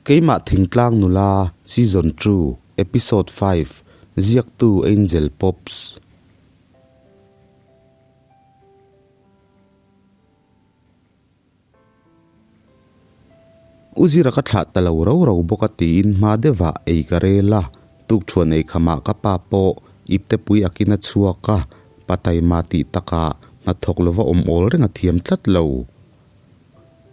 Keimah Thingtlang Nula Season 2 Episode 5 Ziaktu Angel Pops. U Zira ka thlah ta lo rau rau bawk a tiin hma deuhah ei ka rel a, tukṭhuan ei khamah ka pa pawh iptepui akin a chhuak a, pa taima tih takah hnathawk lova awm awl reng a thiam tlat lo.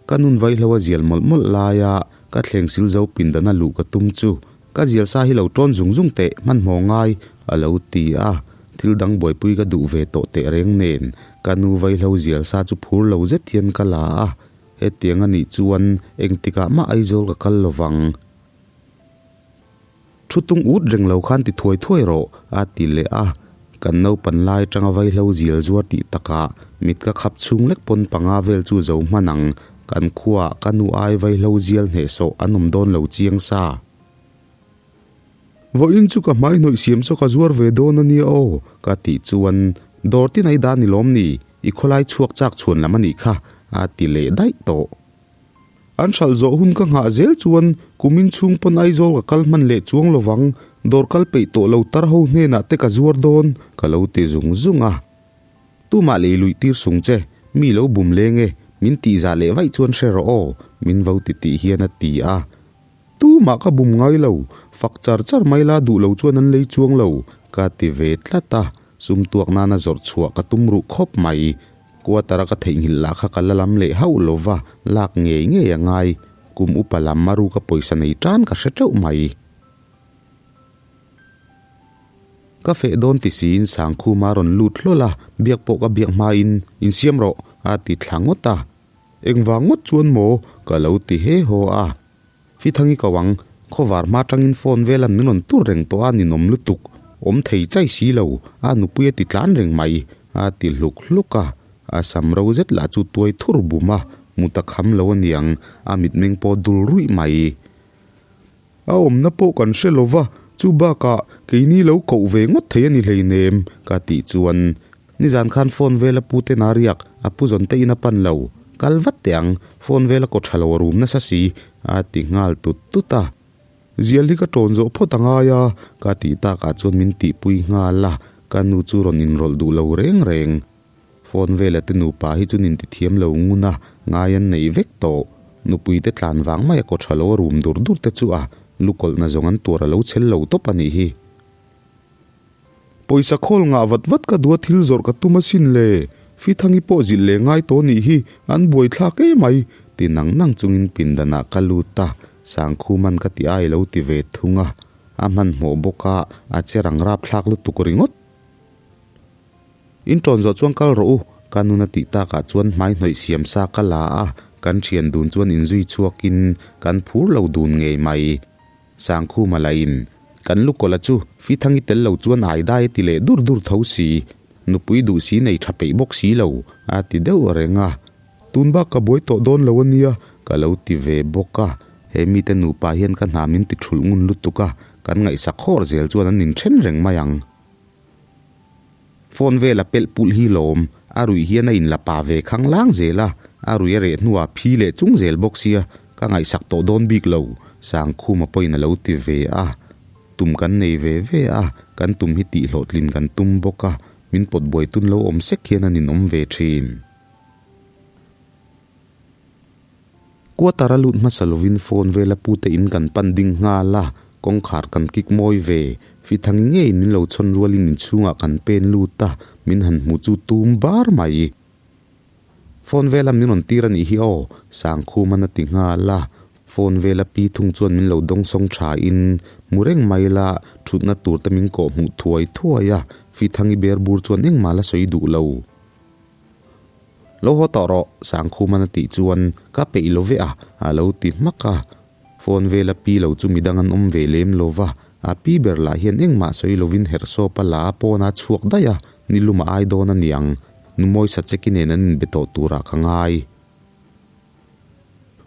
Ka nun vaihlo a zial mawlh mawlh laia ka thleng sil zo pindana luh ka tum chu ka zial sa hi lo ṭawn zung zung teh hmanhmawh ngai a lo ti a, thil dang buaipui ka duh ve tawh teh reng nen ka nu vaihlo zial sa chu phur lo zet hian ka la a, hetiang a nih chuan engtikah mah Aizawl ka kal lovang. Thu tung ut reng lo khan ti thuai thuai rawh, a ti leh a. Kan naupan lai atanga vaihlo zial zuar tih takah mit ka khap chhung lek pawn panga vel chu zo hman ang. Kan khuaah ka nu ai vaihlo zial hnehsawh an awm dawn lo chiang sa. Vawiin chu ka hmai hnawih siam saw ka zuar ve dawn a nia aw, ka tih chuan dawr tin ai dan ni lawm ni, i khawlai chhuak chak chhuan lam a nih kha, a ti leh daih tawh. An hralh zawh hun ka nghah zel chuan kumin chhung pawn Aizawl ka kal hman leh chuang lovang, dawr kal peih tawh lo tar ho hnenah te ka zuar dawn, ka lo ti zung zung a. Tumah lei luih tir sung che, mi lo bum leng e, min tihzah leh vaih chuan hre rawh aw, min vo ti tih hian a ti a. Tumah ka bum ngai lo, fak char char mai la duh lo chuan an lei chuang lo, ka ti ve tlat a, sum tuak nana zawrh chhuah ka tum ruh khawp mai. Quarter-a ka theihnghilh lah kha ka la lam leh hauh lo va, lak ngei ngei a ngai. Kum upa lam a ruka pawisa nei tan ka hre teuh mai. Ka feh dawn ti siin Sangkhuma a rawn lut hlawl a, biak pawh ka biak hmain, Insiam rawh, a ti thla ngawt a. Engvang ngawt chuan maw? ka lo ti he haw a. Fithangi ko ang, khawvar hma tangin phone vel an min rawn tur reng tawh a ninawm lutuk, awm thei chai si lo, a nupui a ti tlan reng mai, a ti hluk hluk a. A sam ro zet lah chu tuai thur bum a, mut a kham lo aniang, a mitmeng pawh dul ruih mai. A awmna pawh kan hre lo va, chu bakah keini lo koh ve ngawt thei a ni hleinem, ka tih chuan nizan khan phone vela pu te na riak a pu zawn te in a pan lo, kal vat teh ang, phone vela kaw tha lo a rum nasa si, a ti nghal tut tut a. Zial hi ka tawn zawh phawt a ngai a, ka tih takah chuan min tihpui nghal a, ka nu chu rawn inrawlh duh lo reng reng. Phone vela te nupa hi chu nin ti thiam lo ngun a, ngai an nei vek tawh. Nupui te tlan vang mai a kaw tha lo a rum dur dur te chu a lukawlhna zawng an tuar a lo chhel lo tawp a nih hi. Pawisa khawl ngah vat vat ka duh a thil zawrh ka tum asin le, Fithangi pawh zilh leh ngai tawh nih hi an buaithlak emai ti nang nang chungin pindanah ka lut a, Sangkhuman ka ti ai lo ti ve thung a, a hmanhmawh bawk a, a che rang rapthlak lutuk ringawt. In tawn zawh chuan kal rawh u, ka nun a tih takah chuan hmai hnawih siam sa ka la a, kan thian dun chuan inzui chhuakin kan phur lo dun ngei mai. Sangkhuma lahin, Kan lukawlh a chu, Fithangi tel lo chuan ai dai a ti leh dur dur tho si, nupui duh si nei tha peih bawk si lo, a ti deuh reng a. Tun bak ka buai tawh dawn lo a nia, ka lo ti ve bawk a. He mite nupa hian ka hna min ti thulh ngun lutuk a, kan ngaihsak hawr zel chuan an inthen reng mai ang. Phone vel a pelh pulh hi lawm, a ruih hian a inla pa ve khang lang zel a, a ruih a reh hnuah phi leh chung zel bawk sia, ka ngaihsak tawh dawn bik lo, Sangkhuma pawhin a lo ti ve a. Tum kan nei ve ve a, kan tum hi tihhlawhtlin kan tum bawk a, min pawt buai tun lo awm sek hian a ninawm ve thin. Quarter a lut hmasa lovin phone vela pute in kan pan ding nghal a, kawngkhar kan kik mawi ve. Fithangi ngeiin min lo chhawn rualin inchhungah kan pen lut a, min han hmu chu tum bar mai. Phone vela min rawn tir a nih hi aw, Sangkhuman a ti nghal a. Phone vela pi thung chuan min lo dawngsawng tha in, hmu reng mai la, thutna tur te min kawh hmuh thuai thuai a, Fithangi ber bur chuan engmah la sawi duh lo. Lo haw tawh rawh, Sangkhuman a tih chuan ka peih lo ve a, a lo ti hmak a. Phone vela pi lo chu midang an awm ve lem lo va, a pi ber lah hian engmah sawi lovin herhsawp a la a pawn a chhuak daih a, ni lum a ai dawn a niang. Nu Mawisa cheki nen an inbe tawh turah ka ngai.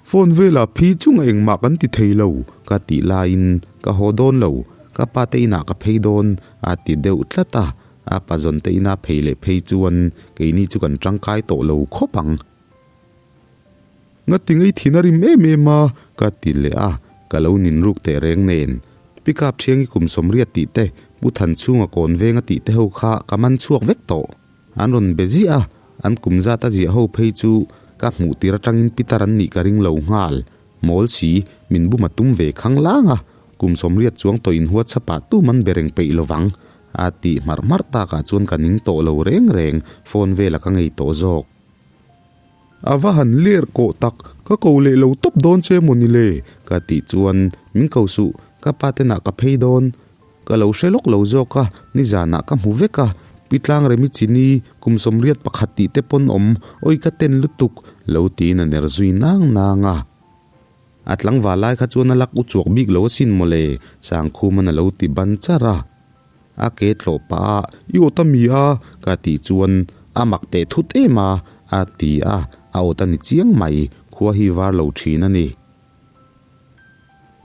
Phone vela phi chunga engmah kan ti thei lo, ka tih laiin ka haw dawn lo, ka pa te inah ka phei dawn, a ti deuh tlat a. A pa zawn te ina phei leh phei chuan keini chu kan tangkai tawh lo khawp ang. Ngati ngei thin a rim em em a, ka ti leh a. Ka lo nin ruk teh reng nen. Pick up thiangi kum 80 tih te, Pu Thanchhunga kawn venga tih te ho kha ka man chhuak vek tawh. An rawn be ziah a, an kum zat a ziah ho phei chu ka hmuh tir atangin pitar an nih ka ring lo nghal. Mawl si, min bum a tum ve khang lang a, kum 80 chuang tawh in WhatsApp ah tum an be reng peih lovang. A tih hmarh hmarh takah chuan ka ning tawh lo reng reng, phone vela ka ngei tawh zawk. A va han ler kawh tak, ka ko leh lo tawp dawn che maw ni le? Ka tih chuan, Min ko suh, ka pa tenah ka phei dawn. Ka lo hre lawk lo zawk a, nizanah ka hmu vek a, Pi Tlangremi Chini, kum 81 tih te pawn awm, awi ka ten lutuk, lo tiin a ner zui nang nang a. A tlangval lai kha chuan a lak u chuak bik lo asin mawle, Sangkhuman a lo ti ban char a. A ke tlawh pah a, I awt a mi a? ka tih chuan, A mak teh thut em a, a ti a, a awt a ni chiang mai, khua hi var lo thin a ni.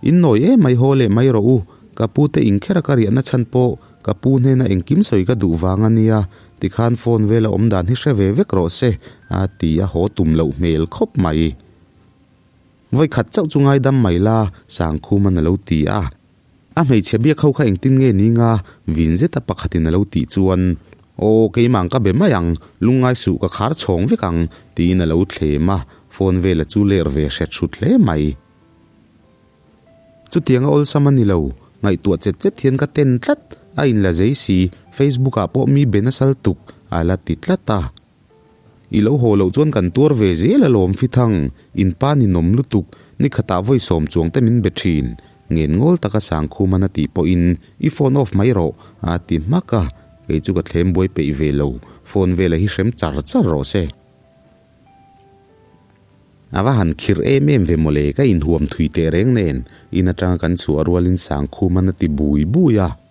In nawi em mai haw leh mai rawh u, ka pu te inkher a ka riahna chhan pawh ka pu hnena engkim sawi ka duh vang a nia, tikhan phone vela awm dan hi hre ve vek rawh se, a ti a haw tum loh hmel khawp mai. Vawi khat chauh chu ngaidam mai la, Sangkhuman a lo ti a. A hmeichhe biak ho kha engtin nge ni nga? Vin zeta pakhatin a lo tih chuan, Aw, keimah ka be mai ang, lungngai suh ka khar chhawng vek ang, tiin a lo thlem a, phone vela chu ler ve hret hrut hle mai. Chutianga awlsam a ni lo, ngaihtuah chet chet hian ka ten tlat, a inla zei si, Facebook ah pawh mi be nasal tuk, a la ti tlat a. I lo haw loh chuan kan tuar ve zel alawm Fithang, in pa ninawm lutuk, ni khatah vawi sawm chuang te min be thin. Ngen ngawl taka Sangkhuman a tih pawhin i phone off mai rawh a ti hmak a, kei chu ka thlem buai peih ve lo, phone vela hi hrem char char rawh se. A va han khirh em em ve mawle ka inhuam thui teh reng nen, in atanga kan chhuah rualin Sangkhuman a ti bui bui a.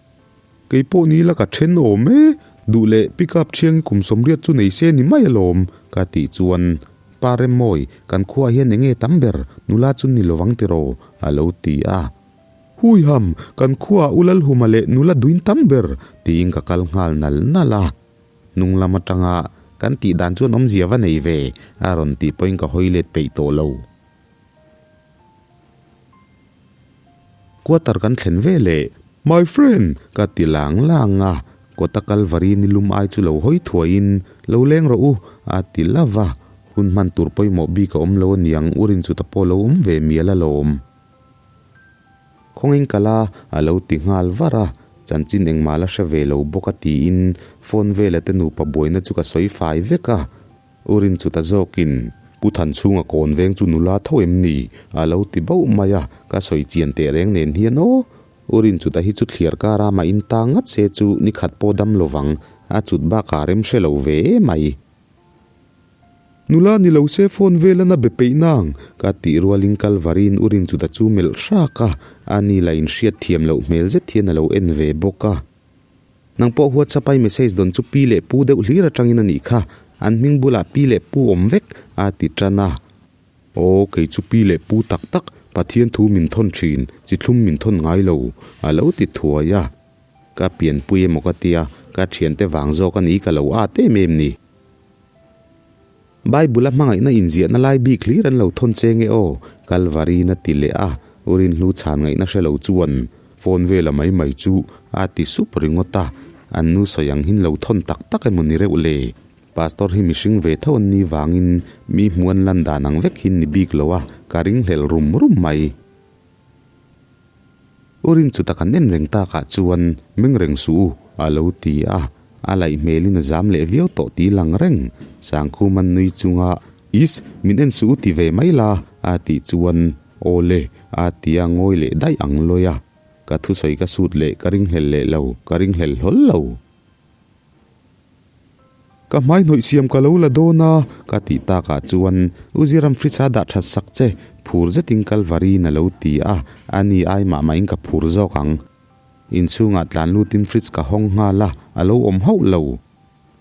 Kei pawh ni la ka then awm e, duh leh pick up thiang i kum 80 chu nei se ni mai alawm, ka tih chuan Pa Remmawi, kan khuaah hian enge tam ber, nula chu ni lovang tiraw? a lo ti a. Huiham, kan khuaah U Lalhuma leh nula duin tam ber, tiin ka kal nghal nal nal a. Hnung lam atanga kan tih dan chuan awmzia va nei ve, a rawn tih pawhin ka hawi let peih tawh lo. Quarter kan thlen ve leh, My friend! ka ti lang lang a, kawta Kalvari ni lum ai chu lo hawi thuaiin, Lo leng rawh u, a ti love a, hun hman tur pawimawh bik a awm lo aniang, u Rinchuta pawh lo awm ve mial alawm. Khawngin kal a, a lo ti nghal var a, chanchin engmah la hre ve lo bawk a tiin phone vela te nupa buaina chu ka sawi fai vek a, U Rinchuta zawkin, Pu Thanchhunga kawn veng chu nula tho em ni? a lo ti bauh mai a, ka sawi chian teh reng nen hian aw. U Rinchuta hi chu thliar kar a mah in tang ngat se chu ni khat pawh dam lovang, a chut bakah rem hre lo ve emai. Nula ni lo se phone vel a na be peih nang, ka tih rualin Kalvarin U Rinchuta chu melh hrak a, a ni lah in hriat thiam loh hmel zet hian a lo en ve bawk a. Nang pawh WhatsApp a i message dawn chu pi leh pu deuh hlir atangin a nih kha, an hming bulah pi leh pu awm vek a ti tan a. Aw, kei chu pi leh pu tak tak, Pathian thu min thawn thin, chi thlum min thawn ngai lo, a lo ti thuai a. Ka pianpui emaw ka tia, ka thiante vang zawk a ni ka lo at em em ni. Bible a hmangaihna inziahna lai bik hlir an lo thawn che nge aw? Kalvarin a ti leh a, U Rinhlu chhan ngaihna hre lo chuan phone vela mai mai chu a ti sup ringawt a, an nu sawi ang hin lo thawn tak tak emaw ni reuh le? Pastor hi mihring ve tho an ni vangin mi hmu an lan dan ang vek hin ni bik lo a, ka ringhlel rum rum mai. U Rinchuta kan en reng takah chuan meng reng suh u, a lo ti a. A laih hmelin a zam leh viau tawh tih lang reng. Sangkhuman nui chunga, Is, min en suh u ti ve mai la, a tih chuan, Aw le, a ti a ngawi leh daih ang lawi a. Ka thusawi ka sut leh ka ringhlel leh lo, ka ringhlel hlawl lo. Ka hmai hnawih siam ka lo la dawn a, ka tih takah chuan U Ziram fridge a dah that sak che, phur zetin Kalvari-in a lo ti a, a ni ai mah mahin ka phur zawk ang. Inchhungah tlan lutin fridge ka hawng nghal a, a lo awm hauh lo.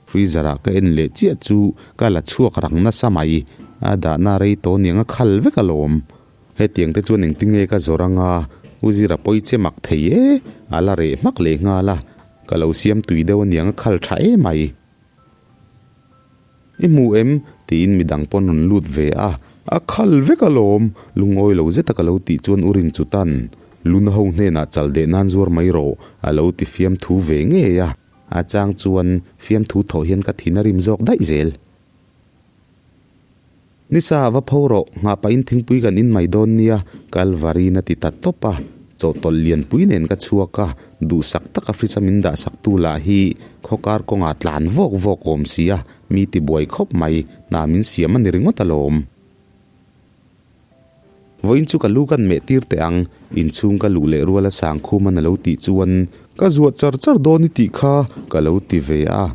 Freezer ah ka en leh chiah chu ka la chhuak rang nasa mai, a dahna rei tawh niang a khal vek alawm. Hetiang te chuan engtinge ka zawrh anga, U Zira pawi che mak thei e, a la reh hmak leh nghal a, ka lo siam tui deuh aniang a khal tha emai. I hmu em? tiin midang pawn rawn lut ve a, A khal vek alawm, lungawi lo zeta ka lo tih chuan u Rinchutan, Luna ho hnenah chal deh nan zuar mai rawh, a lo ti fiamthu ve ngei a. A chang chuan fiamthu thawh hian ka thin a rim zawk daih zel. Nisa va pho rawh, nghah pahin thingpui kan in mai dawn nia, Kalvarin a ti ta tawp a. Chawhtawlh lianpui nen ka chhuak a, duhsak taka fridge a min dahsaktu lah hi khawkar kawngah tlan vawk vawk awm si a, mi tibuai khawp mai, hna min siam a ni ringawt alawm. Vawiin chu ka lu kan meh tir teh ang, inchhung ka luh leh rual a Sangkhuman a lo tih chuan ka zuah char char dawn i tih kha ka lo ti ve a.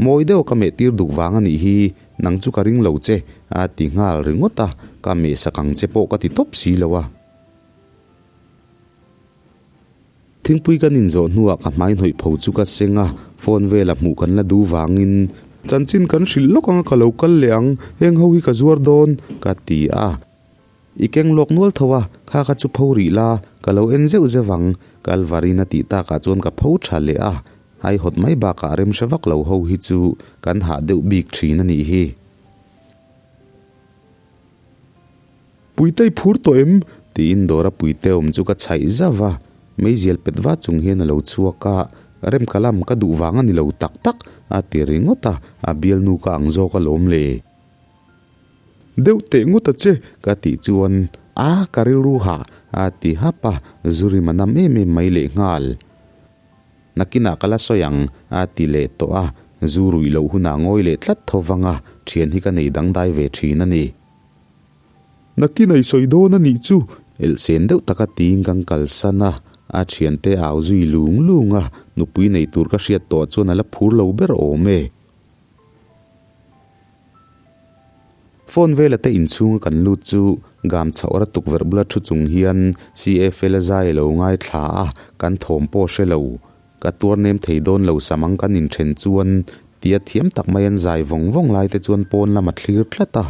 Mawi deuh ka meh tir duk vang a nih hi, nang chu ka ring lo che, a ti nghal ringawt a, ka meh sak ang che pawh ka ti tawp si lo a. Thingpui kan inzawh hnuah ka hmai hnawih pho chu ka seng a, phone vela hmuh kan la duh vangin, Chanchin kan hrilh lawk anga ka lo kal leh ang, heng ho hi ka zuar dawn, ka ti a. I keng lawk nual tho a, kha kha chu pho rih la, ka lo en zeuh zeuh ang, Kalvarin a tih takah chuan ka pho tha leh a, haihawt mai bakah rem hre vak lo ho hi chu kan hah deuh bik thin a nih hi. Puitei phur tawh em? tiin dawra puite awm chu ka chhaih zauh a, meizial pet va chung hian a lo chhuak a, Remkalam ka duh vang a ni lo tak tak, a ti ringawt a, a bialnu ka ang zawk alawm le. Deuh teh ngawt a che, ka tih chuan, A, ka rilru hah, a ti hap a, zu rim a nam em em mai lehnghal. Nakinah ka la sawi ang, a ti leh tawh a, zu ruih loh hunah ngawi leh tlat tho vang a, thian hi ka nei dangdai ve thin a ni. Nakinah i sawi dawn a nih chu, elhsen deuh taka tiin kan kalsan a, a thiante au zui lung lung a, nupui nei tur ka hriat tawh chuan a la phur lo ber awm e. Phone vela te inchhunga kan lut chu gam chhoh ra tukverh bula thu chung hian CFL a zai a lo ngaithla a, kan thawm pawh hre lo. Ka tuar nem thei dawn lo samang kan inthen chuan tia thiam tak mai an zai vawng vawng lai te chuan pawn lam a thlir tlat a.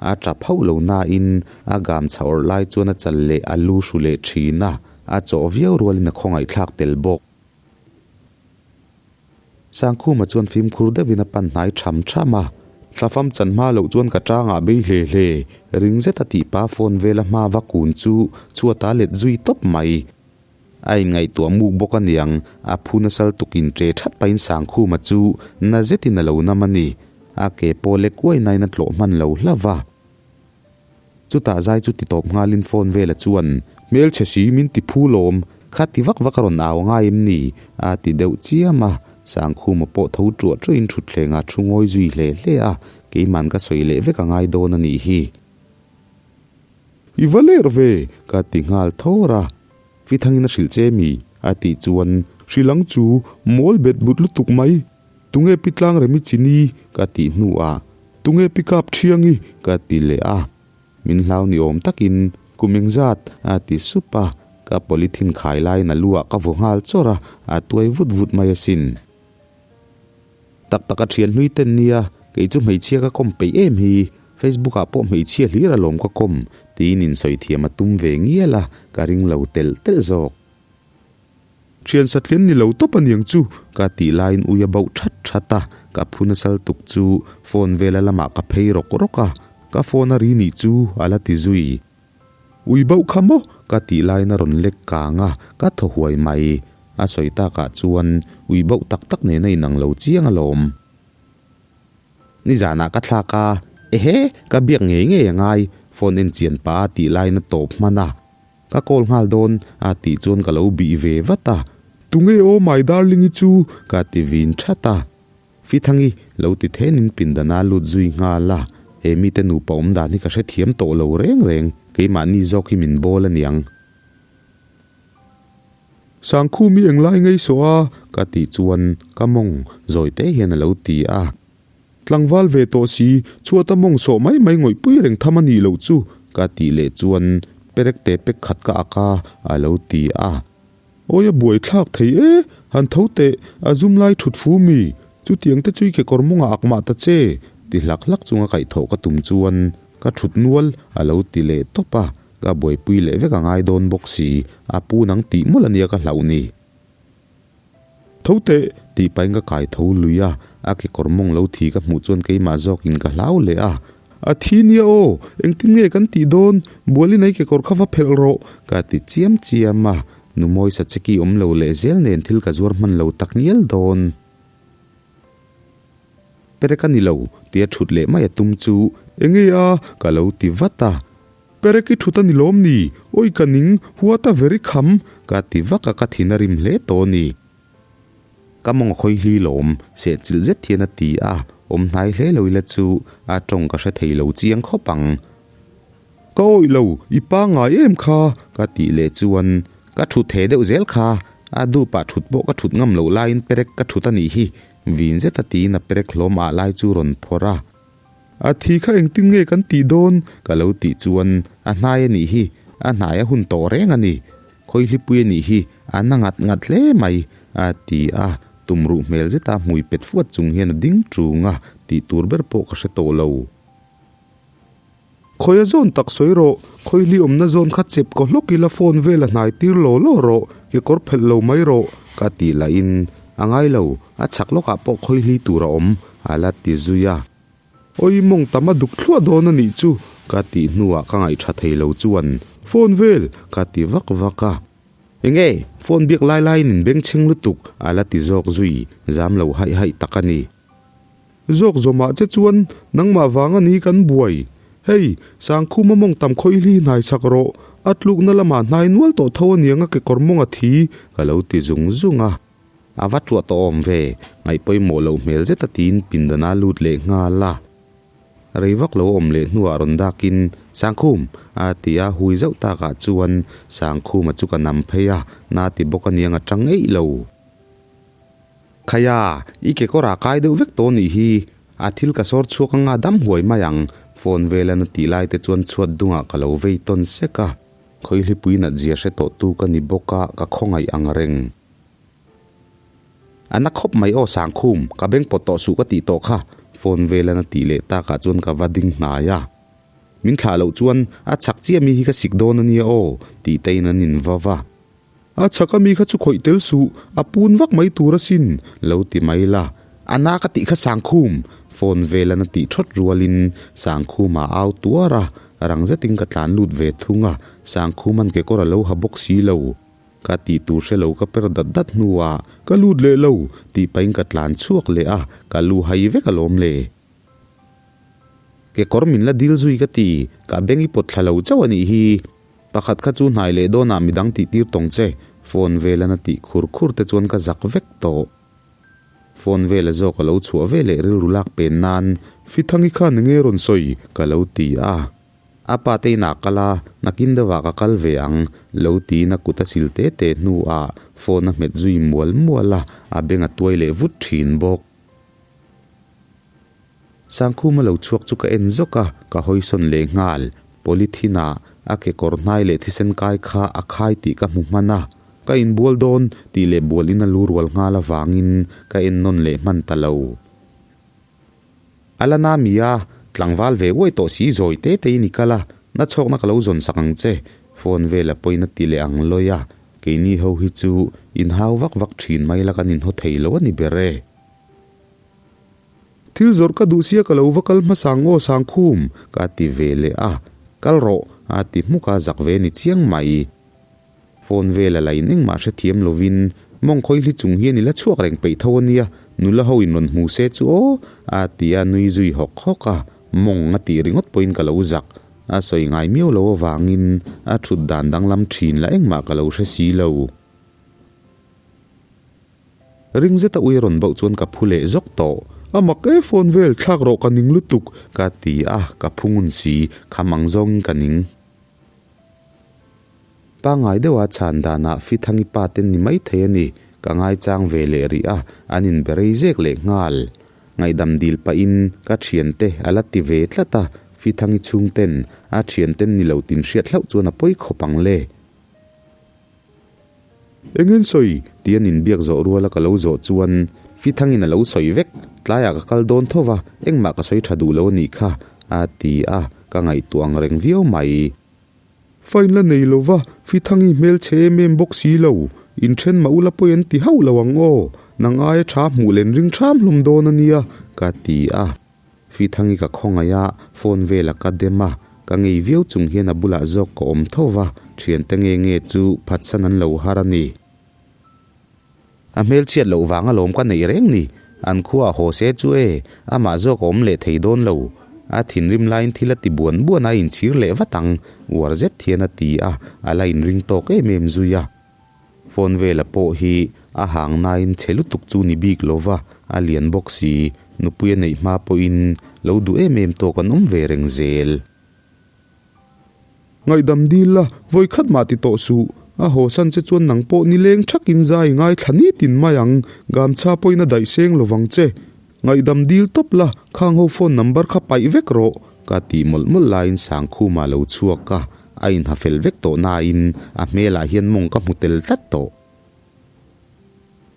A tap hauh lo nain a gam chhoh lai chuan a chal leh a lu hru leh thin a, a chawh viau rualin a khawngaihthlak tel bawk. Sangkhuma chuan fimkhur deuhin a pan hnai tham tham a, Thlafam chan hma loh chuan ka tangah bei hle hle, ring zeta tih pa phone vela hma va kun chu chhuata let zui tawp mai. A inngaihtuah muk bawk aniang, a phu nasal tukin ṭe ṭhat pahin Sangkhuma chu na zetin a lo nam a ni. A ke pawh lek uai nain a tlawh hman lo hlauh va. Chutah zai chu ti tawp nghalin phone vela chuan, Hmelchhe si min ti phu lawm, kha ti vak vak a rawn au ngai em ni? a ti deuh chiam a. Sangkhuma pawh tho ṭuah ṭuahin ṭhutthlengah thu ngawi zui hle hle a, keiman ka sawi leh vek a ngai dawn a nih hi. I va ler ve! ka ti nghal thawr a. Fithangin a hrilh che mi? a tih chuan, Hrilh ang chu, mawl bet but lutuk mai. Tunge pi tlang remi chini? ka tih hnuah, Tunge pi kap thiangi? ka ti leh a. Min hlau ni awm takin, Kum engzat? a ti sup a. Ka polythene khai laiin a lu ah ka vaw nghal chawrh a, a tuai vut vut mai asin. Tak tak a thian hlui ten nia, kei chu hmeichhia ka kawm peih em hi, Facebook ah pawh hmeichhia hlir alawm ka kawm, tiin insawi thiam a tum ve ngial a, ka ring lo telh telh zawk. Thian satlian ni lo tawp aniang chu ka tih laiin ui a bauh that that a, ka phu nasal tuk chu phone vela lamah ka phei rawk rawk a, ka phone a ri nih chu a la ti zui. Ui bauh kha maw? ka tih laiin a rawn lek kang a, ka thaw huai mai. A sawi takah chuan ui bauh tak tak nen a inang lo chiang alawm. Nizanah ka thlak a, ehe, ka biak ngei ngei a ngai, phone en chian pah a tih laiin a tawp hman a. Ka call nghal dawn a tih chuan ka lo bih ve vat a. Tunge aw my darling-i chu? ka ti vin that a. Fithangi lo ti thenin pindana lut zui nghal a. He mite nupa awm dan hi ka hrethiam tawh lo reng reng, keimahni zawk hi min bawl aniang. Sangkhum i englai ngei sawh a? ka tih chuan ka mawng zawi te hian a lo ti a. Tlangval ve tawh si, chhuata mawng sawh mai mai ngawih pui reng tham a nih loh chu, ka tih leh chuan perek te pek khat ka ak a, a lo ti a. Awi a buai thlak thei e, han tho teh, a zum lai thut fu mi, chutiang te chu i kekawr mawngah ak mah ta che, ti hlak hlak chunga kaihthawh ka tum chuan ka thut nual, a lo ti leh tawp a, ka buaipui leh vek a ngai dawn bawk si, a pu nang tih mawlh a nia ka hlauh ni. Tho teh! tih pahin ka kai tho lui a, a kekawr mawng lo thi ka hmuh chuan keimah zawkin ka hlau leh a. A thi nia aw, engtin nge kan tih dawn, Bualinai kekawr kha va phelh rawh, ka ti chiam chiam a, Numawi Sacheki awm lo leh zel nen thil ka zuar hman lo tak ngial dawn. Perek a ni lo, tia thut leh mai a tum chu, Enge a? ka lo ti vat a. Perek i thut a ni lawm ni? Awi ka ning, what a very kham! ka ti vak a, ka thin a rim hle tawh a ni. Ka mawng a khawi hli lawm, seh chilh zet hian a ti a, awm hnai hle lo ila chu a tawng ka hre thei lo chiang khawp ang. Ka awih lo, i pangngai em kha? ka tih leh chuan ka thut he deuh zel kha, a dup ah thut pawh ka thut ngam loh laiin perek ka thut a nih hi, vin zet a tiin a perek hlawm ah lai chu rawn phawrh a. A thi kha engtin nge kan tih dawn? ka lo tih chuan a hnai a nih hi, a hnai a hun tawh reng a ni, khawihlipui a nih hi, a na ngat ngat hle mai, a ti a, tumruh hmel zeta hmui pet fuat chung hian a ding ṭung a, tih tur ber pawh ka hre tawh lo. Khawi a zawn tak sawi rawh, khawihli awmna zawn kha chep kaw hlawk ila phone vel a hnai tir law law rawh, kekawr phelh lo mai rawh, ka tih lahin a ngai lo, a chhak lawkah pawh khawihli tur a awm, a la ti zui a. Awi mawng tam a duk thluah dawn a nih chu, ka tih hnuah ka ngaihṭha thei lo chuan phone vel ka ti vak vak a. Enge, phone biak lai laiin in bengchheng lutuk, a la ti zawk zui, zam lo haih haih tak a ni. Zawk zawmah che chuan nangmah vang a ni kan buai. Hei, Sangkhuma mawng tam khaw i hli hnai chak rawh, a tlukna lamah hnai nual tawh tho a niang a kekawr mawng a thi, ka lo ti zung zung a. A va tuah tawh awm ve, ngaih pawimawh loh hmel zet a tiin pindana lut leh nghal a. Rei vak lo awm leh hnuah rawn dakin, Sangkhum! a ti a, hui zauh takah chuan Sangkhuma chu ka nam phei a, na ti bawk a niang a tang eih lo. Khaia, i kekawr ah kai deuh vek tawh nih hi, a thil ka sawr chhuak anga dam huai mai ang, phone vela na tih lai te chuan chhuat dungah ka lo vei tawn sek a, khawihlipui nat zia hre tawh tu ka ni bawk a, ka khawngaih ang reng. A na khawp mai aw Sangkhum, ka beng pawt tawh suh ka tih tawh kha, phone vela na tih leh takah chuan ka va ding hnai a. Min thlah loh chuan a chak chiah mi hi ka sik dawn a nia aw, tih te in an in va va. A chhak ami kha chu khawih tel suh, a pun vak mai tur asin, lo ti mai la. A na ka tih kha Sangkhum! Phone velan a tih thawt rualin Sangkhuma a au tuar a, rang zetin ka tlan lut ve thung a, Sangkhuma'n kekawr a lo ha bawk si lo. Ka tih tur hre lo ka per dat dat hnuah ka lut leh lo tih pahin ka tlan chhuak leh a, ka lu hai vek alawm le. Kekawr min la dil zui ka ti, ka beng i pawt thla lo chauh a nih hi. Pakhat kha chu hnai leh dawnah midang tih tir tawng che, phone velan a tih khur khur te chuan ka zak vek tawh. Phone vela zawk a lo chhuah ve leh rilru lak pen nan Fithangi khan enge rawn sawi ka lo ti a. A pa te inah kal a, nakin deuhah ka kal ve ang, lo tiin a kut a sil te te hnuah phone a hmet zui mual mual a, a beng a tuai leh vut thin bawk. Sangkhuma lo chhuak chu ka en zawk a, ka hawisawn leh nghal. Polythene ah a kekawr hnai leh thisen kai kha a khai tih ka hmu hman a, ka inbual dawn tih leh bual in a lu rual nghal avangin ka en nawn leh hman ta lo. A la na mi a, tlangval ve uai tawh si zawi te te in i kal a, na chhawkna ka lo zawn sak ang che, phone vel a pawhin a ti leh ang lawi a, keini ho hi chu inhau vak vak thin mai la kan inhaw thei lo a ni ber e. Thil zawrh ka duh sia ka lo va kal hmasa ang aw Sangkhum, ka ti ve leh a, kal rawh, a ti hmuk a, zak ve ni chiang mai. Phone vel a la in engmah hrethiam lovin mawng khawihli chung hian i la chhuak reng peih tho a nia, nula ho in rawn hmu se chu aw, a ti a, nui zui hawk hawk a, mawng a tih ringawt pawhin ka lo zak. A sawi ngai miau lo avangin a thut dan danglam thin la engmah ka lo hre si lo. Ring zeta ui a rawn bauh chuan ka phu leh zawk tawh. A mak e phone vel thlak rawh ka ning lutuk ka ti a, ka phu ngun si, kham ang zawngin ka ning. Pangngai deuha chhan danah Fithangi pa ten ni mai thei a ni, ka ngaichang ve leh rih a, an inbe rei zek leh nghal. Ngaihdam dil pahin ka thiante a la ti ve tlat a, Fithangi chhungten a thianten ni lo tin hriat hlauh chuan a pawi khawp ang le. Engin sawi? Ti an inbiak zawh ruala ka lo zawh chuan Fithangin a lo sawi vek, tlaiah ka kal dawn tho va, engmah ka sawi tha duh lo a nih kha, a ti a, ka ngaihtuah ang reng viau mai. Fine la nei lo va, Fithangi hmel chhe em em bawk si lo, inthen mah ula pawi an ti hauh lo ang aw, nang aia tha hmuh len ring ṭham hlawm dawn a nia, ka ti a. Fithangi ka khawngaih a, phone vela ka dem a, ka ngei viau chung hian a bulah zawk ka awm tho va, thiante nge nge chu phatsan an lo har a ni. A hmelchhiat loh vang alawm ka neih reng ni, an khuaah haw se chu e, amah zawk a awm leh thei dawn lo. A thinrim laiin thil a ti buan buan a, a inchhir leh vat ang, uar zet hian a ti a, a la inring tawk em em zui a. Phone vela pawh hi a hang nain chhe lutuk chu ni bik lo va, a lian bawk si, nupui a neih hma pawhin lo duh em em tawk an awm ve reng zel. Ngaihdam dil la, vawi khat mah ti tawh suh. A haw san che chuan nang pawh ni leng thakin zai ngaithla nitin mai ang, gamchha pawhin a daih seng lovang che. Ngaihdam dil tawp la, khang ho phone number kha paih vek rawh, ka tih mawlh mawlh laiin Sangkhuma lo chhuak a, a inha fel vek tawh nain a hmelah hian mawng ka hmu tel tlat tawh.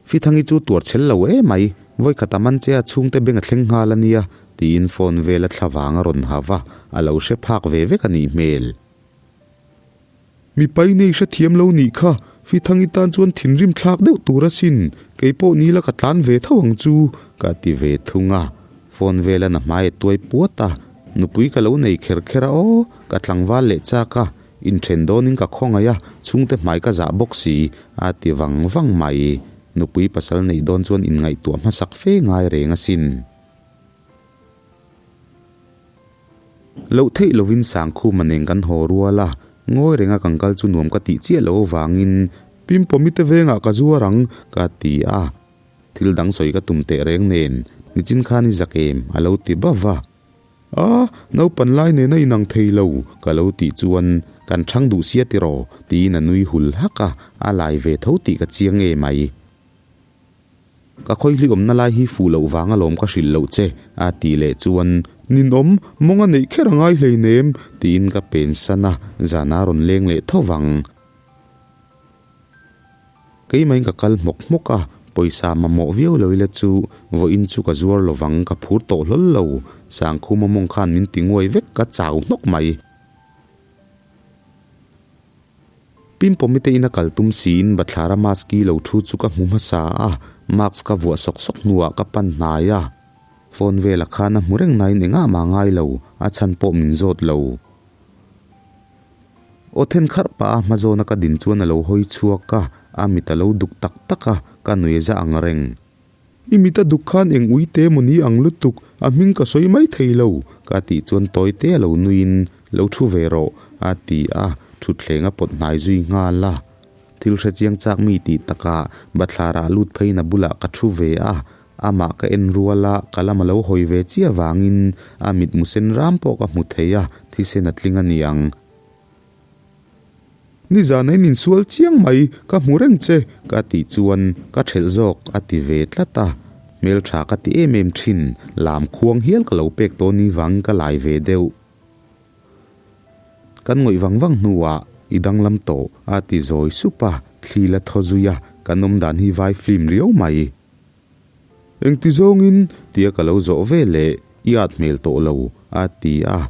Fithangi chu tuar chhel lo e mai, vawikhat a man che a chhungte beng a thleng nghal a nia, tiin phone vela thla vang a rawn ha va, a lo hre phak ve vek a nih hmel. Mipai nei hrethiam lo nih kha, Fithangi tan chuan thinrim thlak deuh tur asin, kei pawh ni la ka tlan ve tho ang chu, ka ti ve thung a. Phone vela na hmai a tuai puat a, nupui ka lo nei kher kher a aw, ka tlangval leh chak a, Inthen dawnin ka khawngaih a, chhungte hmai ka zah bawk si, a ti vang vang mai. Nupui pasal neih dawn chuan inngaihtuah hmasak fe ngai reng asin. Loh theih lovin Sangkhuma nen kan haw rual a, ngawi renga kan kal chu nuam ka tih chiah loh avangin Pimpawmite vengah ka zuar ang, ka ti a. Thil dang sawi ka tum teh reng nen, nichin khan i zak em? a lo ti bauh va. A, naupan lai nena inang thei lo, ka lo tih chuan kan chhang duh sia tiraw? tiin a nui hul hak a, a lai ve tho tih ka chiang nge mai. Ka khawihli awmna lai hi fuh loh vang alawm ka hrilh loh che, a tih leh chuan, Ninawm, mawng a neih kher a ngai hleinem, tiin ka pensan a, zan a rawn leng leh tho vang. Keimahin ka kal hmawk hmawk a, pawisa mamawh viau lo ila chu vawiin chu ka zuar lovang ka phur tawh hlawl lo, Sangkhuma mawng khan min ti nguai vek ka chau hnawk mai. Pimpawmite ina kal tum siin bathlara mask-i lo thu chu ka hmu hmasa a, mask ka vuah sawk sawk hnuah ka pan hnai a, phone vela khan a hmu reng nain engah mah ngai lo, a chhan pawh min zawt lo. Aw then kharh pah a hma zawna ka din chuan a lo hawi chhuak a, a mit a lo duk tak tak a, ka nui za ang reng. I mit a duk khan eng ui te maw ni ang lutuk, a hming ka sawi mai thei lo, ka tih chuan tawi te a lo nuiin, Lo thu ve rawh, a ti a, thutthleng a pawt hnai zui nghal a. Thil hre chiang chak mi tih takah bathlarah lut pheiin a bulah ka thu ve a, amah ka en rual a, ka lam a lo hawi ve chiah vangin a mitmu sen ram pawh ka hmu thei a, thisen a tling a ni ang. Nizan a in insual chiang mai, ka hmu reng che, ka tih chuan ka thelh zawk a ti ve tlat a, hmeltha ka ti em em thin, lam khuang hial ka lo pek tawh ni vangin ka lai ve deuh. Kan ngawih vang vang hnuah i danglam tawh a ti zawi sup a, thli la thaw zui a, kan awm dan hi vai flim riau mai. Engti zawngin tia ka lo zawh ve leh i at hmel tawh lo a ti a,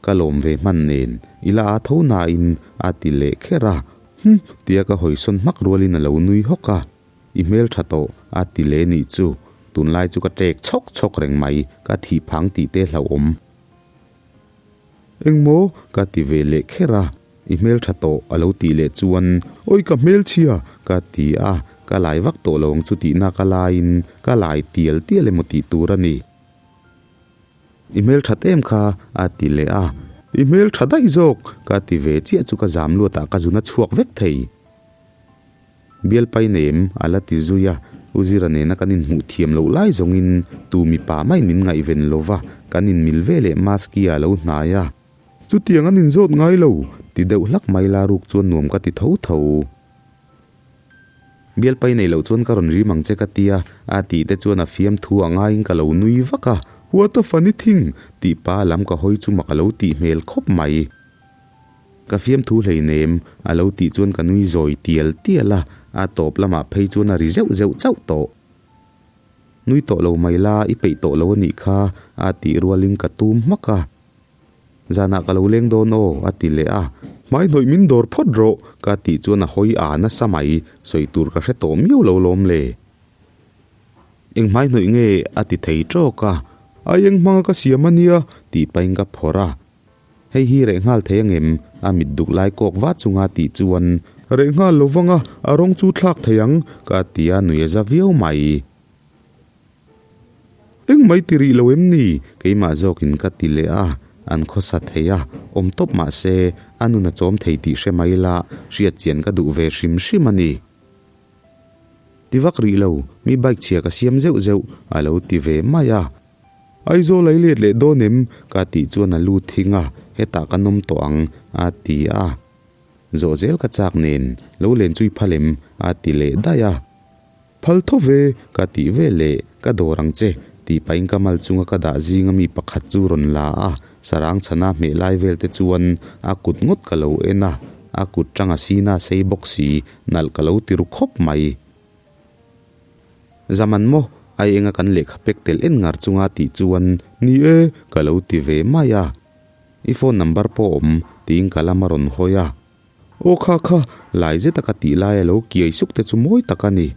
ka lawm ve hman nen i la a tho nain a ti leh kher a, Hum tia ka hawisawn hmak rualin a lo nui hawk a, I hmel tha tawh a ti leh nih chu, tunlai chu ka ṭek chhawk chhawk reng mai, ka thih phang tih te hlauhawm. Engmaw? ka ti ve leh kher a, I hmeltha tawh a lo tih leh chuan Awi ka hmelchhia! ka ti a, ka lai vak tawh lo ang chu tihna ka laiin ka lai tial tial emaw tih tur a ni. I hmelthat em kha? a ti leh a, I hmeltha daih zawk! ka ti ve chiah chu ka zam luatah ka zun a chhuak vek thei. Bialpai nem a la ti zui a, U Zira nena kan inhmuh thiam loh lai zawngin tu mipa maiin min ngaihven lo va, kan inmil ve leh Maski a lo hnai a. Chutiang an inzawt ngai lo, ti deuh hlak mai la ruk chuan nuam ka ti tho tho. Bialpai nei loh chuan ka rawn rim ang che ka tia, a tih te chuan a fiamthu a ngaiin ka lo nui vak a, What a funny thing! tih pa lam ka hawi chu mak a lo tih hmel khawp mai. Ka fiamthu hleinem, a lo tih chuan ka nui zawi tial tial a, a tawp lamah phei chuan a ri zeuh zeuh chauh tawh. Nui tawh lo mai la, i peih tawh lo a nih kha, a tih rualin ka tum hmak a. Zanah ka lo leng dawn aw, a ti leh a. Hmai hnawih min dawr phawt rawh, ka tih chuan a hawi a nasa mai, sawi tur ka hre tawh miau lo lawm le. Eng hmai hnawih nge a ti thei tawk a? Aieng hmanga ka siam a nia tih pahin ka phawrh a. Hei hi reh nghal thei angem? A mit duk lai kawk va chunga tih chuan reh nghal lo vang a, a rawng chu thlak thei ang ka ti a nui a za viau mai. Eng mai ti rih lo em ni? Keimah zawkin ka ti leh a, an khawsa thei a, awm tawp mah se a nun a chawm thei tih hre mai la, hriat chian ka duh ve hrim hrim a ni. Ti vak rih lo, mi bike chhia ka siam zeuh zeuh a lo ti ve mai a. Aizawl a i let leh dawn em? Ka tih chuan a lu thing a, hetah ka nawm tawh ang a ti a. Zawh zel ka chak nen, lo len chu i phal em? A ti leh daih a. Phal tho ve, ka tih ve leh, ka dawr ang che, tih pahin ka mal chunga ka dah zinga mi pakhat chu rawn la a, sarang chhana hmeh lai vel te chuan a kut ngawt ka lo en a, a kut tang a sina sei bawk si, nalh ka lo ti ru khawp mai. Zaman maw, ai enga kan lehkha pek tel en ngar chunga tih chuan ni e, ka lo ti ve mai a. I phone number pawh awm, tiin ka lam a rawn hawi a. Aw kha kha, lai zeta ka tih lai a lo kiai suk te chu mawi tak a ni.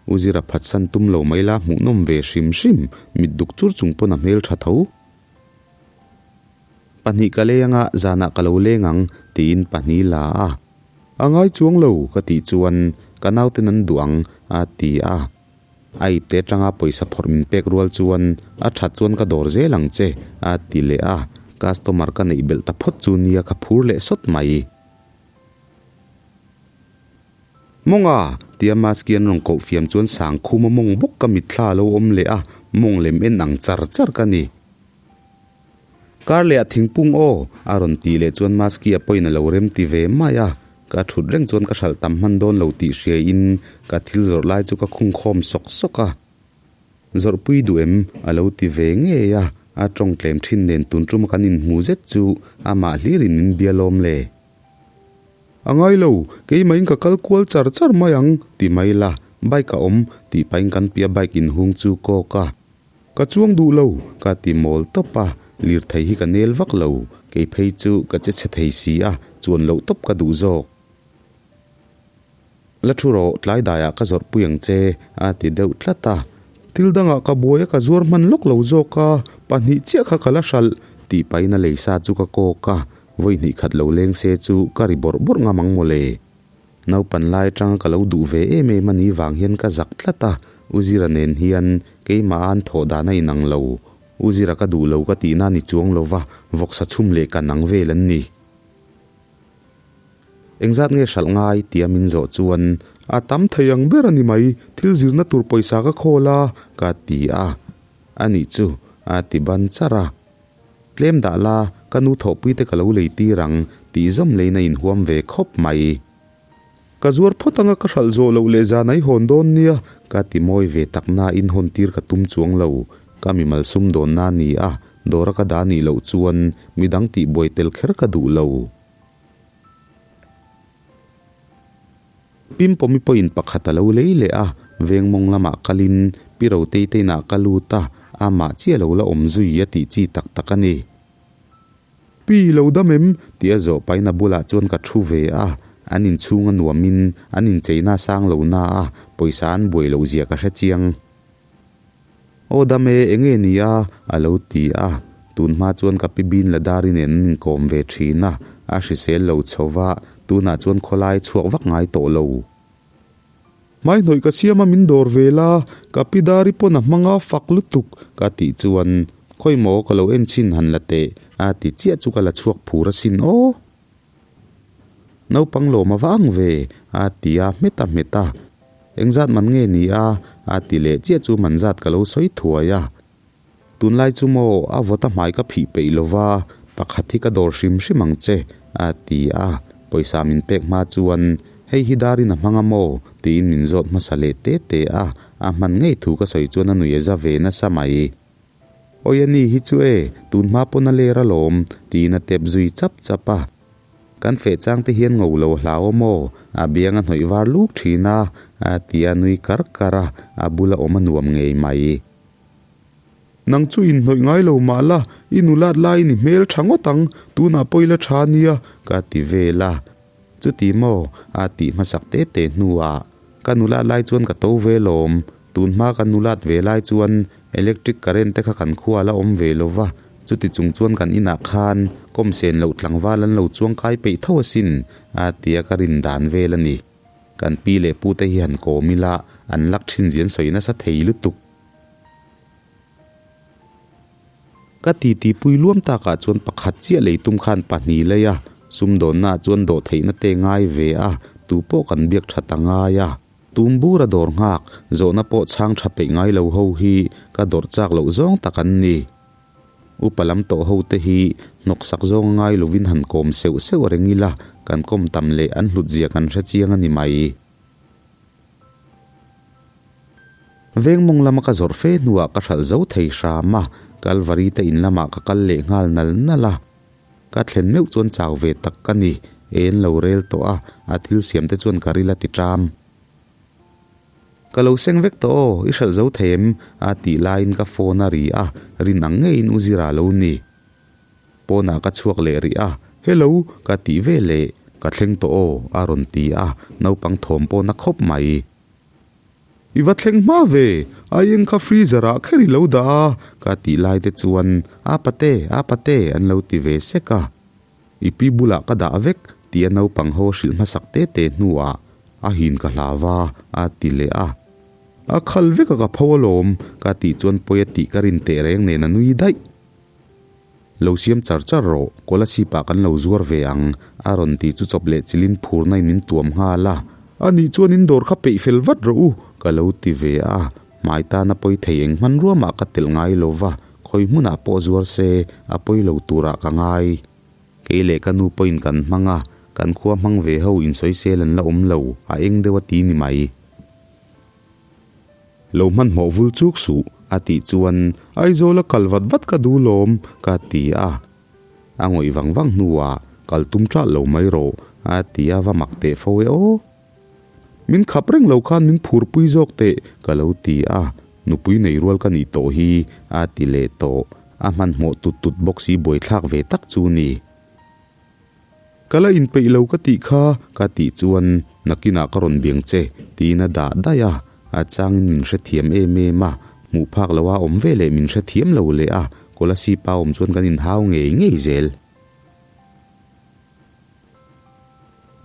U Zira phatsan tum lo mai la hmuhnawm ve hrim hrim, mit duk chur chung pawn a hmel tha tho. Pahnih ka lei anga zanah ka lo leng ang, tiin pahnih la a. A ngai chuang lo, ka tih chuan ka nauten an duh ang, a ti a. A ipte atanga pawisa phawrh min pek rual chuan a that chuan ka dawr zel ang che, a ti leh a. Customer ka neih belh ta phawt chu nia ka phur leh sawt mai. Mawnga! tia Maski an rawn koh fiam chuan Sangkhuma mawng bawk ka mitthla a lo awm leh a, mawng lem en ang char char ka ni. Kar leh ah thingpung aw! a rawn tih leh chuan Maski a pawhin a lo rem ti ve mai a, ka thut reng chuan ka hralh tam hman dawn lo tih hriain ka thil zawrh lai chu ka khung khawm sawk sawk a. Zawrhpui duh em? a lo ti ve ngei a, a tawng tlem thin nen tun tuma kan inhmu zet chu amah hlirin min bia lawm le. A ngai lo, keimah in ka kal kual char char mai ang, ti mai la, bike a awm, tih pahin kan pia bike inhung chu kawk a. Ka chuang duh lo, ka ti mawl tawp a, lirthei hi ka nel vak lo, kei phei chu ka che chhe thei si a, chuan loh tawp ka duh zawk. La thu rawh, tlai daiah ka zawrh pui ang che, a ti deuh tlat a. Thil dangah ka buai a ka zuar hman lawk lo zawk a, pahnih chiah kha ka la hralh, tih pahin a lei sa chu ka kawk a, vawi hnih khat lo leng se chu ka ri bawrh bawrh ngam ang mawle. Naupan lai atanga ka lo duh ve em em a nih vang hian ka zak tlat a, U Zira nen hian keimah a an thawh dan a inang lo. U Zira ka duh lo ka tihna a ni chuang lo va, vawksa chhum leh kan ang vel an ni. Engzat nge hralh ngai tia min zawh chuan a tam thei ang ber a ni mai, thil zirna tur pawisa ka khawl a, ka ti a. A nih chu, a ti ban char a. Tlem dah la, ka nu thawhpui te ka lo lei tir ang, tih zawm leiin a inhuam ve khawp mai. Ka zuar phawt anga ka hralh zawh loh leh zan ai hawn dawn nia, ka ti mawi ve tak nain hawn tir ka tum chuang lo. Ka mimal sum dawnna a ni a, dawra ka dah nih loh chuan midang tihbuai tel kher ka duh lo. Pimpawmi pawhin pakhat a lo lei leh a, veng mawng lamah kalin Pi Rotei te inah ka lut a, amah chiah lo la awm zui a tih chi tak tak a ni. Pi lo dam em? Tih a zawh pahin a bulah chuan ka thu ve a, an inchhung a nuamin an incheina a sang lo na a, pawisa an buai loh zia ka hre chiang. Aw dam e, enge ni a? a lo ti a. Tun hma chuan ka pi bin la dar inen an inkawm ve thin a, a hrisel lo chho va, tunah chuan khawlai chhuak vak ngai tawh lo. Hmai hnawih ka siam a min dawr ve la, ka pi dari pawn a hmang a fak lutuk ka tih chuan khawi maw ka lo en chhin han la teh a ti chiah chu ka la chhuak phur asin aw. Naupang lawm a va ang ve a ti a hmet a hmet a, engzat man nge ni a a ti leh chiah chu man zat ka lo sawi thuai a. Tunlai chu maw a vawt a hmai ka phih peih lo va, pakhat hi ka dawr hrim hrim ang che, a ti a. Pawisa min pek hma chuan, Hei hi darin a hmang a maw? tiin min zawt hmasa leh te te a, a hman ngei thu ka sawi chuan a nui a za ve nasa mai. Awi a ni hi chu e, tun hma pawn a ler alawm, tiin a tep zui chap chap a. Kan feh chang te hian ngo lo hlau a maw? A biang a hnawih var luk thin a, a ti a nui kar kar a, a bula awm a nuam ngei mai. Nang chu inhnawih ngai lo mah la, i nulat laiin i hmel tha ngawt ang, tunah pawh i la tha nia, ka ti vel a. Chuti maw? a tih hmasak te te hnuah, ka nulat lai chuan ka to ve lawm, tun hma ka nulat ve lai chuan Electric current te kha kan khua la awm ve lo va, chuti chung chuan kan inah khan kawm sen loh tlangval an lo chuang kai peih tho asin, a tia ka rin dan vel a ni. Kan pi leh pu te hi han kawm ila, an lak thin zian sawi nasa thei lutuk. Ka titi pui luam takah chuan pakhat chiah lei tum khan pahnih lei a, sumdawnnaah chuan dawh theihna te ngai ve a, tu pawh kan biak that a ngai a. Tum bura dawr nghak, zawhna pawh chhang tha peih ngai lo ho hi ka dawrh chak loh zawng tak an ni. Upa lam tawh ho te hi hnawksak zawng a ngai lovin han kawm seuh seuh reng ila, kan kawm tam leh an hlut zia kan hre chiang a ni mai. Veng mawng lama ka zawrh fe hnuah ka hralh zo thei hram a, Kalvari te in lamah ka kal leh nghal nal nal a. Ka thlen meuh chuan chau ve tak ka ni, en lo rel tawh a, a thil siam te chuan ka ril a ti ṭam. Ka lo seng vek tawh aw, i hralh zo thei em? a tih laiin ka phone a ri a, rin ang ngeiin u Zira lo ni. Pawnah ka chhuak leh rih a, Hello, ka tih ve leh, ka thleng tawh aw, a rawn ti a, naupang thawm pawh na khawp mai. I va thleng hma ve, aieng kha freezer ah kher i lo dah a, ka tih lai te chuan a pate, a pate an lo ti ve sek a. I pi bulah ka dah vek tia naupang ho hrilh hmasak te te hnuah a hin ka hlau a, a ti leh a. A khal vek a ka pho alawm, ka tih chuan pawi a tih ka rin teh reng nen a nui daih. Lo siam char char rawh, Kolasib ah kan lo zuar ve ang, a rawn ti chu chawp leh chilin phurna in min tuam nghal a. A nih chuan in dawr kha peih fel vat rawh u, ka lo ti ve a. Hmai tana pawi thei eng hmanrua mah ka telh ngai lo va, khawi hmunah pawh zuar se, a pawi lo turah ka ngai. Kei leh ka nu pawhin kan hmang a, kan khua hmang ve ho insawisel an la awm lo, a eng deuh a ti ni mai. Lo hmanhmawh vul chuk suh, a tih chuan Aizawl a kal vat vat ka duh lawm, ka ti a. A ngawih vang vang hnuah, Kal tum ṭah lo mai rawh, a ti a, va mak teh fo e aw. Min khap reng lo khan min phurpui zawk teh, ka lo ti a. Nupui nei rual ka nih tawh hi, a ti leh tawh. A hmanhmawh tut tut bawk si buaithlak ve tak chu ni. Ka la inpeih lo ka tih kha, ka tih chuan nakinah ka rawn biang che, tiin a dah daih a. A changin min hrethiam em em a, hmuh phak loha awm ve leh min hrethiam lo leh a, Kolasib-a awm chuan kan inhau ngei ngei zel.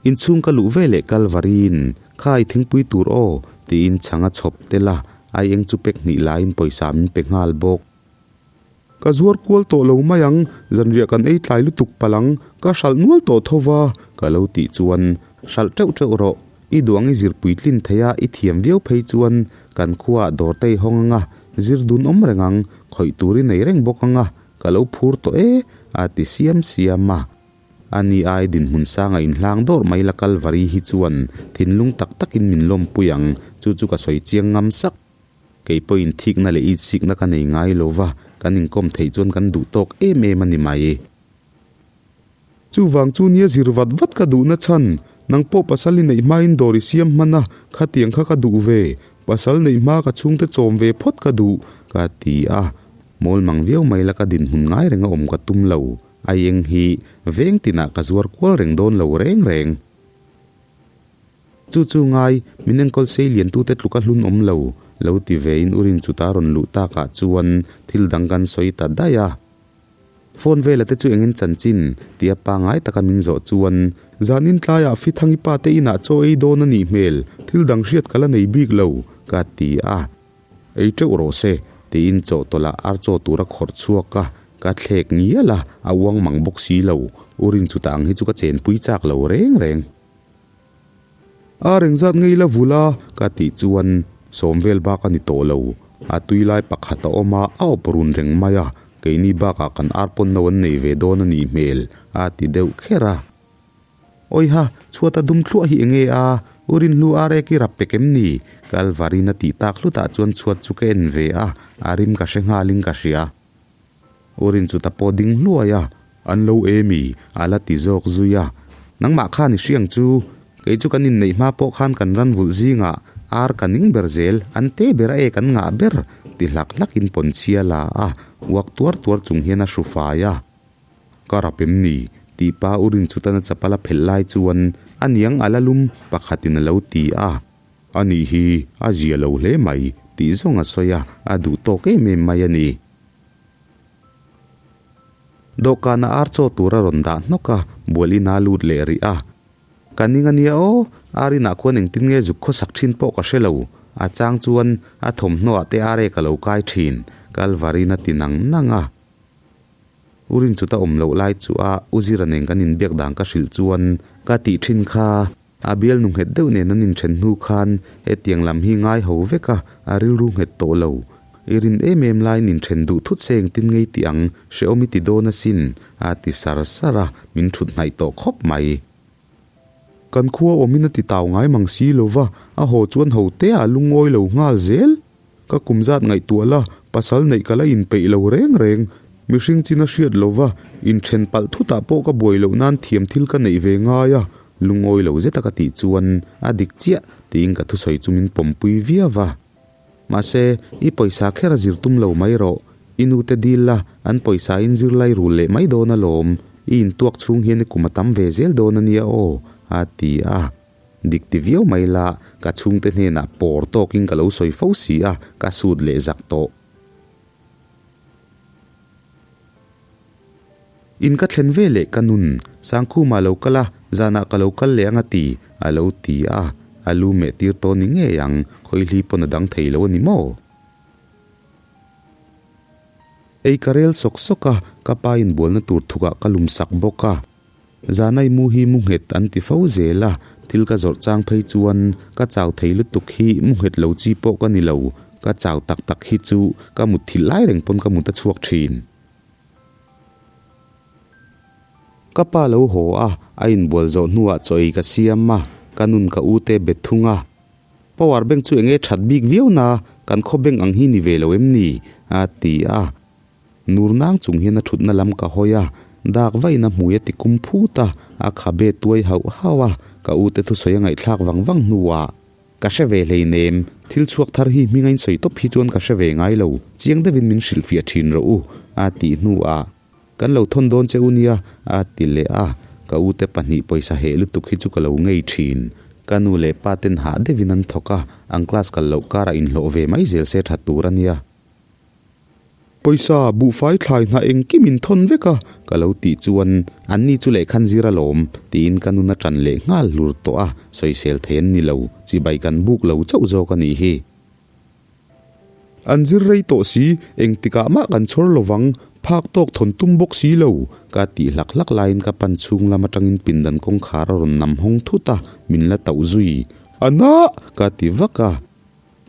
Inchhung ka luh ve leh Kalvariin, Kha i thingpui tur aw, tiin chhang a chhawp tel a, aieng chu pek hnih laiin pawisa min pe nghal bawk. Ka zuar kual tawh lo mai ang, zanriah kan ei tlai lutuk palh ang, ka hralh nual tawh tho va, ka lo tih chuan, Hralh teuh teuh rawh, i duang i zir puitlin thei a, i thiam viau phei chuan kan khuaah dawr te i hawng ang a, zir dun awm reng ang, khawih tur i nei reng bawk ang a, ka lo phur tawh e, a ti siam siam a. Ani ai dinhmun sanga inhlang dawrh mai la Kalvari hi chuan thinlung tak takin min lawmpui ang, chu chu ka sawi chiang ngam sak. Kei pawhin thikna leh itsikna ka nei ngai lo va, kan inkawm theih chuan kan duh tawk em em a ni mai. Chuvang chu nia zir vat vat ka duhna chhan, nang pawh pasal i neih hmain dawr i siam hman a, khatiang kha ka duh ve, pasal neih hma ka chhungte chawm ve phawt ka duh, ka ti a. Mawl mang viau mai la ka dinhmun ngai reng a awm ka tum lo, aieng hi veng tinah ka zuar kual reng dawn lo reng reng. Chu chu ngai, min enkawl sei liantute tluka hlun awm lo, lo ti vein Urin chuta rawn luh takah chuan thil dang kan sawi ta daih a. Phone vela te chu engin chanchin? tia pangngai taka min zawh chuan, Zanin tlaiah Fithangi pa te inah chaw ei dawn a nih hmel, thil dang hriat ka la nei bik lo, ka ti a. Ei teuh rawh se, tiin chawhtawlh ah ar chaw tur a khawrh chhuak a, ka thlek ngial a, a uang mang bawk si lo. Urin chuta ang hi chu ka chenpui chak lo reng reng. A reng zat ngei la vul a, ka tih chuan sawm vel bak a ni tawh lo. A tui lai pakhat a awm a, a awp run reng mai a, keini bakah kan ar pawn no an nei ve dawn a nih hmel, a ti deuh kher a. Awiha, chhuat a dum thluah hi enge a, u Rinhlu ar ek i rap pek em ni? Kalvarin a tih tak hlutah chuan chhuat chu ka en ve a, a rim ka hre nghalin ka hria. U Rin chu ta pawh ding hluai a, An lo e mi? a la ti zawk zui a. Nangmah khan i hriang chu, kei chu kan inneih hma pawh khan kan ran vulh zingah ar ka ning ber zel, an te ber a ek an ngah ber, ti hlak hlakin pawnchhia la a, uak tuar tuar chung hian a hru fai a. Ka rap em ni? tih pa U Rin chutana chapal a phelh lai chuan a niang a la lum pakhatin a lo ti a. A nih hi, a zia lo hle mai, tih zawng a sawi a, a duh tawk em em mai a ni. Dawhkanah ar chaw tur a rawn dah hnawk a, bual ina lut leh rih a. Ka ning a nia aw, ar inah khuan engtin nge zuk khawsak thin pawh ka hre lo, a chang chuan a thawmhnaw ah te ar e ka lo kai thin, Kalvarin a ti nang nang a. U Rinchuta awm loh lai chu a U Zira nen kan inbiak dan ka hrilh chuan ka tih thin kha. A bialnu nghet deuh nen an inthen hnu khan hetiang lam hi ngai ho vek a, a rilru nghet tawh lo. I rin em em laiin inthen duh thut se engtin ngei tih ang, hrehawm i ti dawn asin, a ti sar sar a, min thut hnaih tawh khawp mai. Kan khua awmin a ti tau ngai mang si lo va, a haw chuan ho te ah lungawi lo nghal zel. Ka kum zat ngaihtuah la, pasal neih ka la inpeih lo reng reng. Mihring chin a hriat lo va, inthen palh thutah pawh ka buai loh nan thiam thil ka neih ve ngai a, lungawi lo zeta ka tih chuan a dik chiah tiin ka thusawi chu min pawmpui viau va. Mahse, i pawisa kher a zir tum lo mai rawh. I nute dil la, an pawisa in zir lai rul leh mai dawn alawm. I intuak chhung hian i kum a tam ve zel dawn a nia aw, a ti a. Dik ti viau mai la, ka chhungte hnenah pawr tawkin ka lo sawi fo si a, ka sut leh zak tawh. In ka thlen ve leh ka nun, Sangkhuma lo kal a, zanah ka lo kal leh ang a ti, a lo ti a, a lu meh tir tawh ni ngei ang, khawihli pawn a dang thei lo a ni maw? Ei ka rel sawk sawk a, ka pa inbualna tur thukah ka lum sak bawk a. Zanai mu hi mu nghet an ti fo zel a, thil ka zawrh chang phei chuan ka chau thei lutuk hi mu nghet lo chi pawh ka ni lo, ka chau tak tak hi chu ka mut thilh lai reng pawn ka mut a chhuak thin. Ka pa lo haw a, a inbual zawh hnuah chaw ei ka siam a, ka nun ka u te bet thung a. Power bank chu enge that bik viau na, kan khaw bank ang hi ni ve lo em ni? a ti a. Nur nang chung hian a thutna lam ka hawi a, dak vain a hmui a ti kum phut a, a khabe tuai hauh hauh a, ka u te thusawi a ngaihthlak vang vang hnuah, Ka hre ve hleinem, thil chhuak thar hi hming a insawi tawp hi chuan ka hre ve ngai lo, chiang deuhin min hrilhfiah thin rawh u, a tih hnuah, Kan lo thawn dawn che u nia, a ti leh a, ka u te pahnih pawisa heh lutuk hi chu ka lo ngei thin. Ka nu leh pa ten hah deuhin an thawk a, an class kal loh karah inhlawh ve mai zel se tha tur a nia. Pawisa buhfai thlai hna engkim in thawn vek a, ka lo tih chuan anni chu lehkhan zir alawm tiin ka nun a ṭan leh nghal hlur tawh a, sawisel thei an ni lo, chibai kan buk lo chauh zawk a nih hi. An zir rei tawh si, engtikah mah kan chhawr lovang, phak tawk thawn tum bawk si lo, ka tih hlak hlak laiin ka pan chhung lam aṭangin pindan kawngkhar a rawn nam hawng thut a, min la tauh zui. A na! ka ti vak a.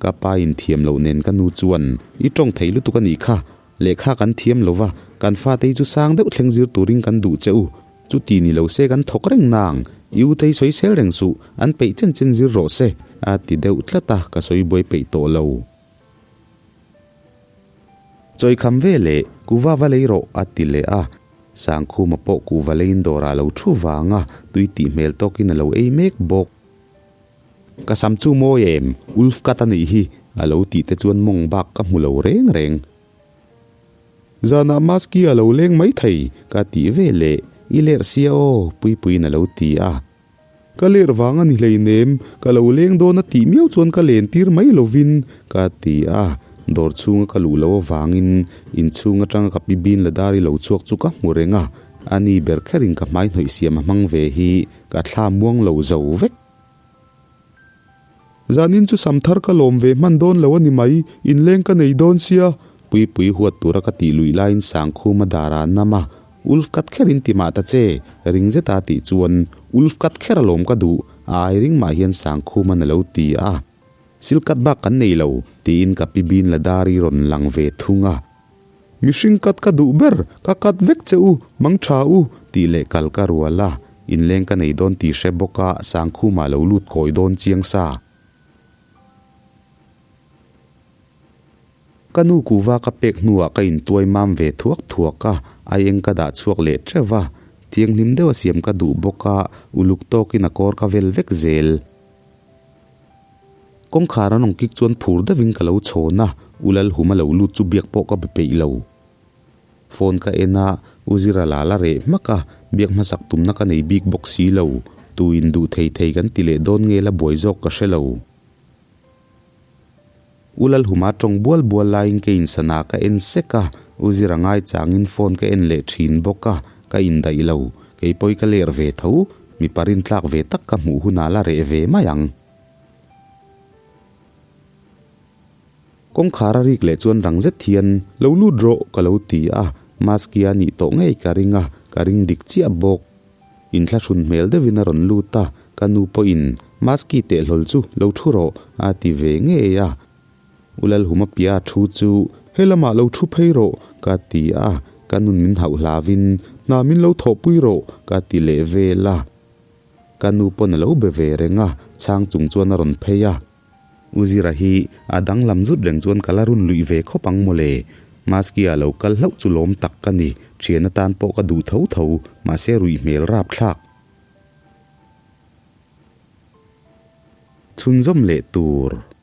Ka pa in thiam loh nen ka nu chuan, I tawng thei lutuk a nih kha, lehkha kan thiam lo va, kan fate hi chu sang deuh thleng zir turin kan duh che u. Chuti ni lo se kan thawk reng nang, i u te hi sawi sel reng suh, an peih chen chen zir rawh se, a ti deuh tlat a, ka sawi buai peih tawh lo. Chawikham ve leh, kuva va lei rawh, a ti leh a. Sangkhuma pawh kuva leiin dawrah a lo thu vang a, tui tih hmel tawkin a lo ei mek bawk. Ka sam chu mawi em? Ulf cut a nih hi, a lo tih te chuan mawng bak ka hmu lo reng reng. Zanah Maski a lo leng mai thei, ka tih ve leh, I lerh sia aw, Puipuiin a lo ti a. Ka lerh vang a ni hleinem, ka lo leng dawn a tih miau chuan ka len tir mai lovin, ka ti a. Dawr chhunga ka luh loh avangin inchhung atanga ka pi bin la dar i lo chhuak chu ka hmu reng a, a ni ber kherin ka hmai hnawih siam a hmang ve hi Ka thla muang lo zo vek. Zanin chu sam thar ka lawm ve hman dawn lo a ni mai, inleng ka nei dawn sia. Puipui huat tura ka tih luih laiin Sangkhuma darah a nam a, Ulf kat kher in ti mah ta che, ring zeta tih chuan Ulf kat kher alawm ka duh, a ai ring mah hian Sangkhuman a lo ti a. Sil kat bak kan nei lo, tiin ka pi bin la dar i rawn lang ve thung a. Mihring kat ka duh ber, ka kat vek che u, mang tha u, tih leh kal ka rual a, inleng ka nei dawn tih hre bawk a, Sangkhuma lo lut kawi dawn chiang sa. Ka nu kuhva ka pek hnuah ka intuai mam ve thuak thuak a, aieng ka dah chhuak leh teuh va, thianghlim deuh a siam ka duh bawk a, uluk tawkin a kawr ka vel vek zel. Kawngkhar an awng kik chuan phur deuhin ka lo chhawn a, U Lalhuma lo lut chu biak pawh ka be peih lo. Phone ka en a, U Zira la la reh hmak a, biak hmasak tumna ka nei bik bawk si lo. Tu in duh thei thei kan ti leh dawn nge la buai zawk ka hre lo. U Lalhuma tawng bual bual laiin ka insana ka en sek a, U Zira ngaichangin phone ka en leh thin bawk a, ka indaih lo. Kei pawi ka ler ve tho, mipa rintlak ve tak ka hmuh hunah la reh ve mai ang. Kawngkhar a rik leh chuan rang zet hian, Lo lut rawh, ka lo ti a, Maski a nih tawh ngei ka ring a, ka ring dik chiah bawk. Inthlahrun hmel deuhin a rawn lut a, ka nu pawhin, Maski teh hlawl chu lo thu rawh, a ti ve ngei a. U Lalhuma piah thu chu, He lamah lo thu phei rawh, ka ti a, ka nun min hauh hlavin, Hna min lo thawhpui rawh, ka ti leh vel a. Ka nu pawn a lo be ve reng a, chhang chung chuan a rawn phei a. U Zira hi a danglam zut reng chuan ka la run luih ve khawp ang mawle. Maski a lo kal hlauh chu lawm tak ka ni, thian atan pawh ka duh tho tho, mahse ruih hmel rapthlak. Chhunzawm leh tur.